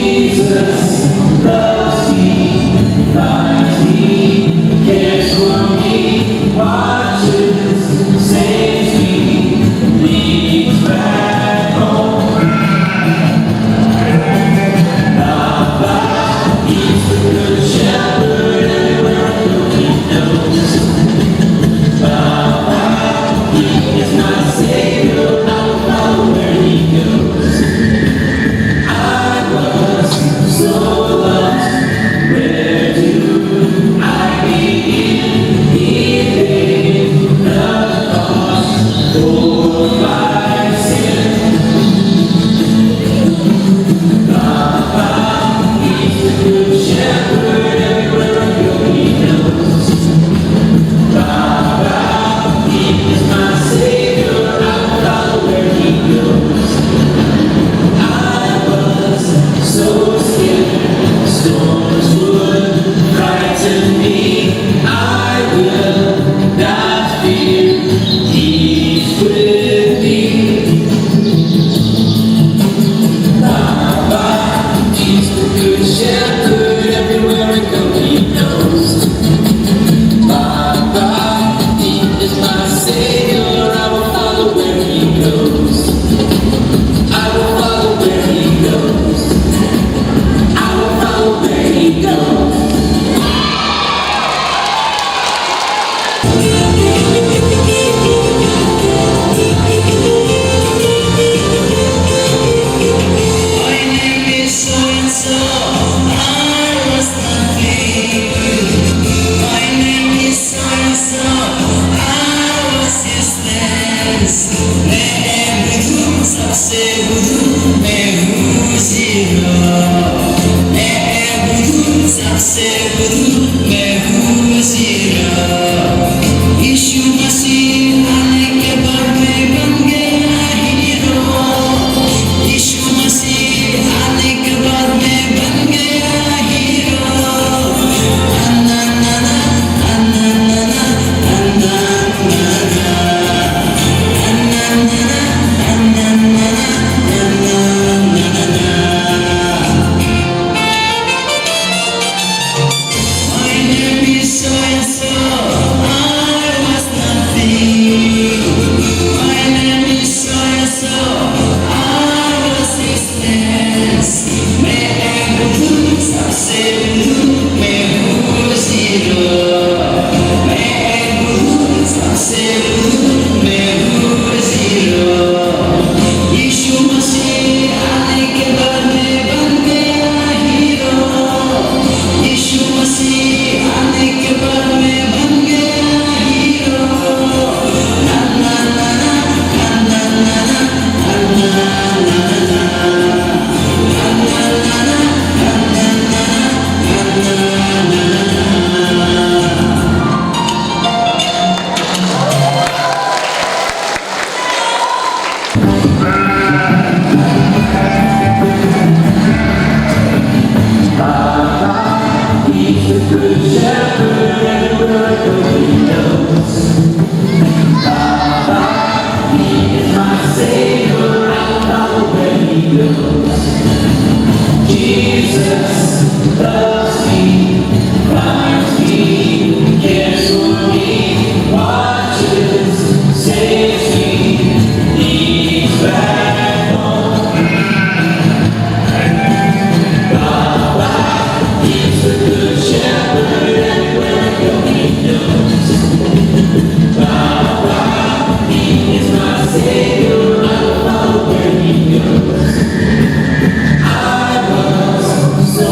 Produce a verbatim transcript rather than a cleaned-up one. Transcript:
Jesus loves me, finds me, cares for me, watches, saves me, leads back home. Baba, he's the good shepherd, everywhere I go, he knows. Baba, he is my savior, I will follow where he goes. I was so lost, where do I begin? He paid the cost for my sin. Baba, he's the good shepherd, everywhere I go, he knows. Baba, he is my savior, I will follow where he goes. I was so scared, storms would frighten me. I will not fear, he's with me. Baba, he's the good shepherd, everywhere I go, he knows. Baba, he is my savior, I will follow where he goes. I will follow where he goes. I will follow where he goes. My name is so and so. I was nothing. My name is so and so. I was useless. My name is so and so. I was nothing. My name is so and so. I was useless. He's the good shepherd, everywhere I go, he knows. Baba, he is my savior, I will follow where he goes. Jesus loves me, finds me, cares for me, watches, saves me, leads back home. Baba, he's the good shepherd, everywhere I go, he knows. Baba, he is my savior, I will follow where he goes. I was so